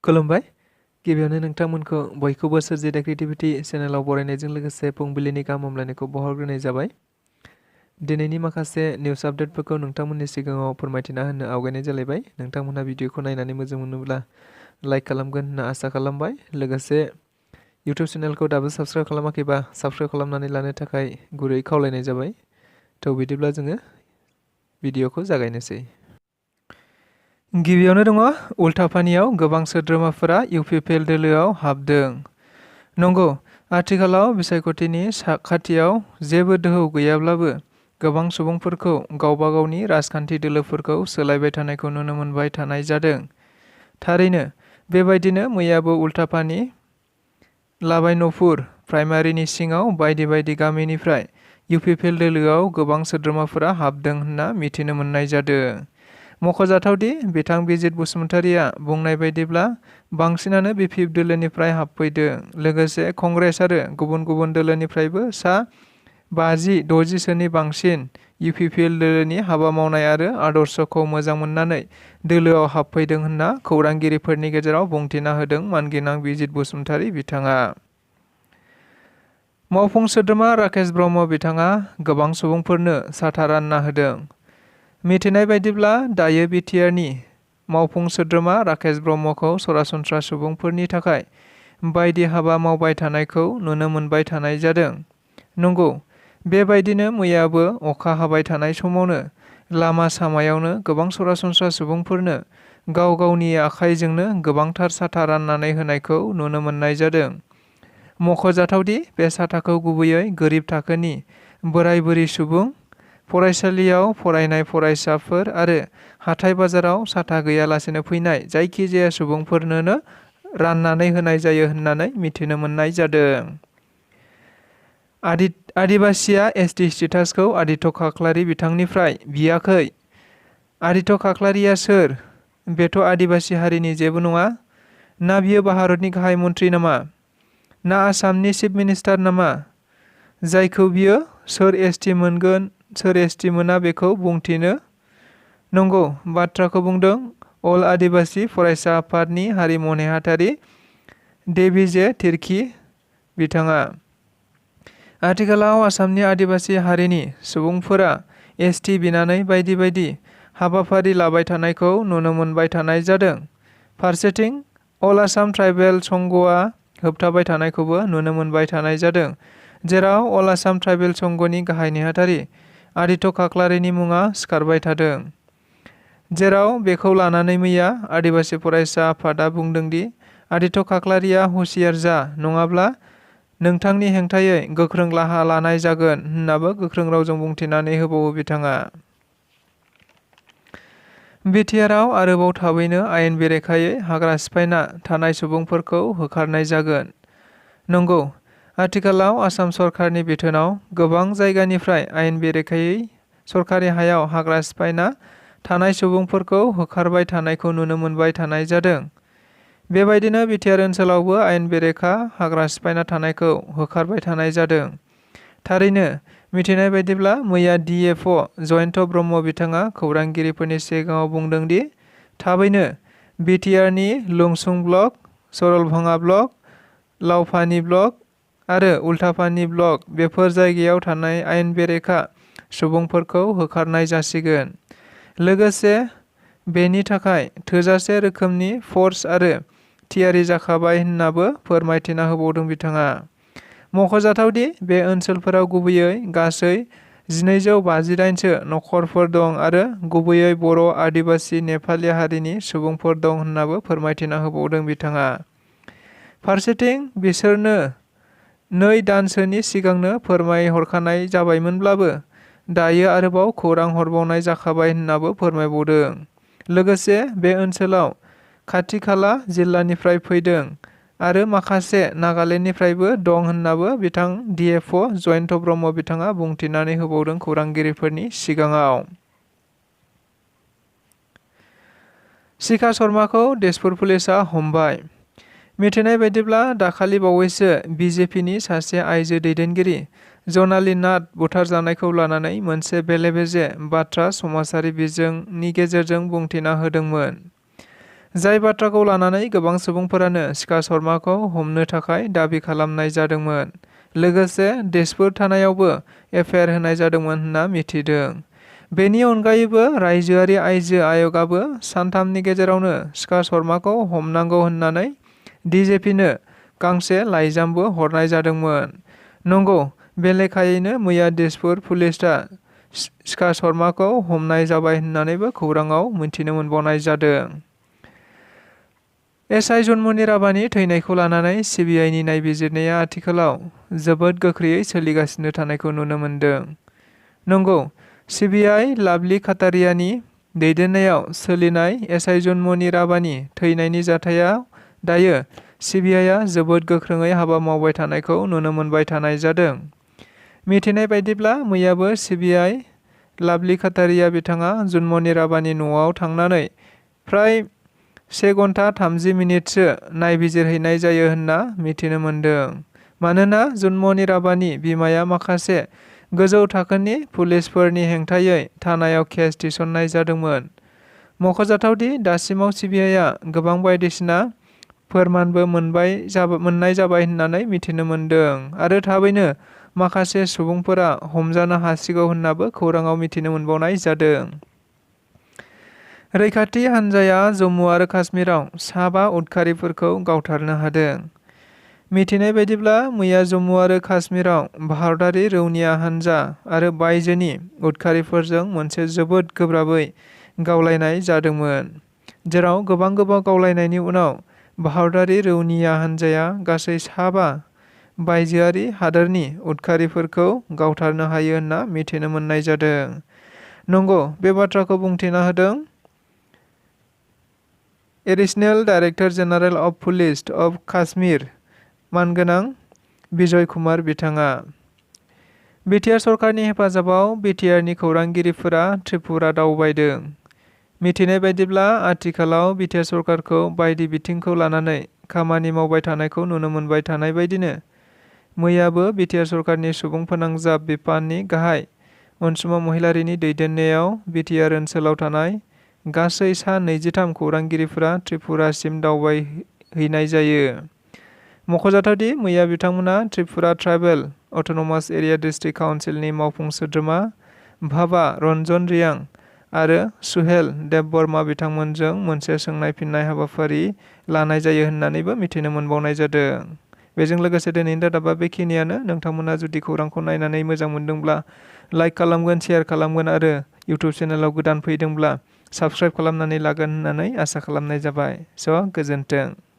खुलुमबाय गिबियावनो नोंथांमोनखौ बयखौबो सोरजिदा क्रिएटिभिटी चेनेलाव बरायनायजों लोगोसे फुंबिलिनि गाहाम हामलायनायखौ बावहरग्रोनाय जाबाय। दिनैनि माखासे निउस आपडेटफोरखौ नोंथांमोननि सिगाङाव फोरमायथिना होनो आवगायनाय जालायबाय। नोंथांमोनहा भिडिअखौ नायनानै मोजां मोनोब्ला लाइक खालामगोन होनना आसा खालामबाय। लोगोसे इउटिउब चेनेलखौ दाबो साबस्क्राइब खालामाखैबा साबस्क्राइब खालामनानै लानो थाखाय गुरै खावलायनाय जाबाय। थ' बिदिब्ला जोङो भिडिअखौ जागायनोसै। गिबियावनो दङ उल्थापानियाव गोबां सोद्रोमाफोरा इउपिपिएल दोलोआव हाबदों। नंगौ, आथिखालाव बिसायख'थिनि खाथियाव जेबो दोहौ गैयाब्लाबो गोबां सुबुंफोरखौ गावबा गावनि राजखान्थि दोलोफोरखौ सोलायबाय थानायखौ नुनो मोनबाय थानाय जादों। थारैनो बेबायदिनो मैयाबो उल्थापानि लाबायनपुर प्राइमारिनि सिङाव बायदि बायदि गामिनिफ्राय इउपिपिएल दोलोआव गोबां सोद्रोमाफोरा हाबदों होनना मिथिनो मोननाय जादों। मख'जाथावदि बिथां बिजित बसुमतारीया बुंनाय बायदिब्ला बांसिनानो बिपिएफ दोलोनिफ्राय हाबफैदों। लोगोसे कंग्रेस आरो गुबुन गुबुन दोलोनिफ्रायबो सा 50-60सोनि बांसिन इउपिपिएल दोलोनि हाबा मावनाय आरो आदर्शखौ मोजां मोननानै दोलोआव हाबफैदों होनना खौरांगिरिफोरनि गेजेराव बुंथिना होदों मानगोनां बिजित बसुमतारी बिथाङा। मावफुं सोद्रोमा राकेश ब्रह्म बिथाङा गोबां सुबुंफोरनो साथा रानना होदों। मिथिनाय बायदिब्ला दायो बिटिआरनि मावफुं सोद्रोमा राकेश ब्रह्मखौ सरासनस्रा सुबुंफोरनि थाखाय बायदि हाबा मावबाय थानायखौ नुनो मोनबाय थानाय जादों। नंगौ, बेबायदिनो मैयाबो अखा हाबाय थानाय समावनो लामा सामायावनो गोबां सरासनस्रा सुबुंफोरनो गाव गावनि आखाइजोंनो गोबांथार साथा राननानै होनायखौ नुनो मोननाय जादों। मख'जाथावदि बे साथाखौ गुबैयै गोरिब थाखोनि बोराय बुरि सुबुं, फरायसालियाव फरायनाय फरायसाफोर आरो हाथाय बाजाराव साथा गैयालासेनो फैनाय जायखिजाया सुबुंफोरनोनो राननानै होनाय जायो होननानै मिथिनो मोननाय जादों। आदिबासिया एसटि स्टेटासखौ आदित्य खाख्लारि बिथांनिफ्राय बियाखै। आदित्य खाख्लारिया सोर? बेथ' आदिबासि हारिनि जेबो नङा। ना बियो भारतनि गाहाय मन्त्रि नामा? ना आसामनि चिफ मिनिस्टार नामा? जायखौ बियो सोर एसटि मोनगोन सोर एसटि मोना बेखौ बुंथिनो? नंगौ, बाथ्राखौ बुंदों अल आदिबासि फरायसा आफादनि हारिमु नेहाथारि देबिजे तिर्की बिथाङा। आथिखालाव आसामनि आदिबासि हारिनि सुबुंफोरा एसटि बिनानै बायदि बायदि हाबाफारि लाबाय थानायखौ नुनो मोनबाय थानाय जादों। फारसेथिं अल आसाम ट्राइबेल संघआ होबथाबाय थानायखौबो नुनो मोनबाय थानाय जादों, जेराव अल आसाम ट्राइबेल संघनि गाहाय नेहाथारि आदित्य खाख्लारिनि मुङा सिखारबाय थादों। जेराव बेखौ लानानै मैया आदिबासि फरायसा आफादा बुंदों दि आदित्य खाख्लारिया हुसियार जा, नङाब्ला नोंथांनि हेंथायै गोख्रों राहा लानाय जागोन होननाबो गोख्रों रावजों बुंथिनानै होबावो बिथाङा। बिटिआरआव आरोबाव थाबैनो आयेन बेरेखायै हाग्रा सिफायना थानाय सुबुंफोरखौ होखारनाय जागोन। नंगौ, आथिखालाव आसाम सरकारनि बिथोनाव गोबां जायगानिफ्राय आयेन बेरेखायै सरकारि हायाव हाग्रा सिफायना थानाय सुबुंफोरखौ होखारबाय थानायखौ नुनो मोनबाय थानाय जादों। बेबायदिनो बिटिआर ओनसोलावबो आयेन बेरेखा हाग्रा सिफायना थानायखौ होखारबाय थानाय जादों। थारैनो मिथिनाय बायदिब्ला मैया डिएफअ जयन्त ब्रह्म बिथाङा खौरांगिरिफोरनि सिगाङाव बुंदों दि थाबैनो बिटिआरनि लुंसुं ब्लक, सरलभाङा ब्लक, लावफानि ब्लक आरो उल्थापानि ब्लक बेफोर जायगायाव थानाय आयेन बेरेखा सुबुंफोरखौ होखारनाय जासिगोन। लोगोसे बेनि थाखाय थोजासे रोखोमनि फर्स आरो थियारि जाखाबाय होननाबो फोरमायथिना होबावदों बिथाङा। मख'जाथावदि बे ओनसोलफोराव गुबैयै गासै 1258सो नखरफोर दं आरो गुबैयै बर', आदिबासि, नेपालि हारिनि सुबुंफोर दं होननाबो फोरमायथिना होबावदों बिथाङा। फारसेथिं बिसोरनो 2 दानसोनि सिगांनो फोरमायहरखानाय जाबायमोनब्लाबो दायो आरोबाव खौरां हरबावनाय जाखाबाय होननाबो फोरमायबावदों। लोगोसे बे ओनसोलाव खाथि खाला जिल्लानिफ्राय फैदों आरो माखासे नागालेण्डनिफ्रायबो दं होननाबो बिथां डिएफअ जयन्त ब्रह्म बिथाङा बुंथिनानै होबावदों खौरांगिरिफोरनि सिगाङाव। शिखा शर्माखौ तेजपुर पुलिसआ हमबाय। मिथिनाय बायदिब्ला दाखालि बावैसो बिजेपिनि सासे आइजो दैदेनगिरि जनाली नाथ बुथारजानायखौ लानानै मोनसे बेले बेजे बाथ्रा समाजारि बिजोंनि गेजेरजों बुंथिना होदोंमोन। जाय बाथ्राखौ लानानै गोबां सुबुंफोरानो सिखा शर्माखौ हमनो थाखाय दाबि खालामनाय जादोंमोन। लोगोसे दिसपुर थानायावबो एफआइआर होनाय जादोंमोन होनना मिथिदों। बेनि अनगायैबो रायजोआरि आइजो आय'गाबो सानथामनि गेजेरावनो सिखा शर्माखौ हमनांगौ होननानै डिजिपिनो गांसे लाइजामबो हरनाय जादोंमोन। नंगौ, बे लेखायैनो मैया दिसपुर पुलिसआ सिखा शर्माखौ हमनाय जाबाय होननानैबो खौराङाव मिथिनो मोनबावनाय जादों। एसआइ जन्मनि राभानि थैनायखौ लानानै सिबिआइनि नायबिजिरनाया आथिखालाव जोबोद गोख्रैयै सोलिगासिनो थानायखौ नुनो मोन्दों। नंगौ, सिबिआइ लाभलि खाटारियानि दैदेननायाव सोलिनाय एसआइ जन्मनि राभानि थैनायनि जाथायाव दायो सिबिआइआ जोबोद गोख्रोङै हाबा मावबाय थानायखौ नुनो मोनबाय थानाय जादों। मिथिनाय बायदिब्ला मैयाबो सिबिआइ लाभलि खाटारिया बिथाङा जन्मनि राभानि न'आव थांनानै फ्राय 1 घन्टा 30 मिनिटसो नायबिजिरहैनाय जायो होनना मिथिनो मोन्दों। मानोना जन्मनि राभानि बिमाया माखासे गोजौ थाखोनि पुलिसफोरनि हेंथायै थानायाव केस थिसननाय जादोंमोन। मख'जाथावदि दासिमाव सिबिआइआ गोबां बायदिसिना फोरमानबो मोननाय जाबाय होननानै मिथिनो मोन्दों आरो थाबैनो माखासे सुबुंफोरा हमजानो हासिगौ होननाबो खौराङाव मिथिनो मोनबावनाय जादों। रैखाथि हान्जाया जम्मु आरो काश्मीराव 7 उदखारिफोरखौ गावथारनो हादों। मिथिनाय बायदिब्ला मैया जम्मु आरो काश्मीराव भारतारि रौनिया हान्जा आरो बायजोनि उदखारिफोरजों मोनसे जोबोद गोब्राबै गावलायनाय जादोंमोन, जेराव गोबां गावलायनायनि उनाव भारतारि रौनिया हान्जाया गासै 7 बायजोआरि हादोरनि उदखारिफोरखौ गावथारनो हायो होनना मिथिनो मोननाय जादों। नंगौ, बे बाथ्राखौ बुंथिना होदों additional director general of police of Kashmir मानगोनां बिजय कुमार बिथाङा। बिटिआर सरकारनि हेफाजाबाव बिटिआरनि खौरांगिरिफोरा त्रिपुरा दावबायदों। मिथिनाय बायदिब्ला आथिखालाव बिटिआर सरकारखौ बायदि बिथिंखौ लानानै खामानि मावबाय थानायखौ नुनो मोनबाय थानाय बायदिनो मैयाबो बिटिआर सरकारनि सुबुं फोनांजाब बिफाननि गाहाय अनसुमा महिलारिनि दैदेननायाव बिटिआर ओनसोलाव थानाय गासै सा 23 खौरांगिरिफोरा त्रिपुरासिम दावबायहैनाय जायो। मख'जाथावदि मैया बिथांमोना Tripura tribal autonomous area district काउन्सिलनि मावफुं सोद्रोमा भाबा रन्जन रियां आरो सुहेल देबबर्मा बिथांमोनजों मोनसे सोंनाय फिननाय हाबाफारि लानाय जायो होननानैबो मिथिनो मोनबावनाय जादों। बेजों लोगोसे दिनैनि रादाबा बेखिनियानो। नोंथांमोना जुदि खौरांखौ नायनानै मोजां मोनदोंब्ला लाइक खालामगोन, शेयार खालामगोन आरो इउटुब चेनेलाव गोदान फैदोंब्ला साबस्क्राइब खालामनानै लागोन होननानै आसा खालामनाय जाबाय। गोजोन्थों।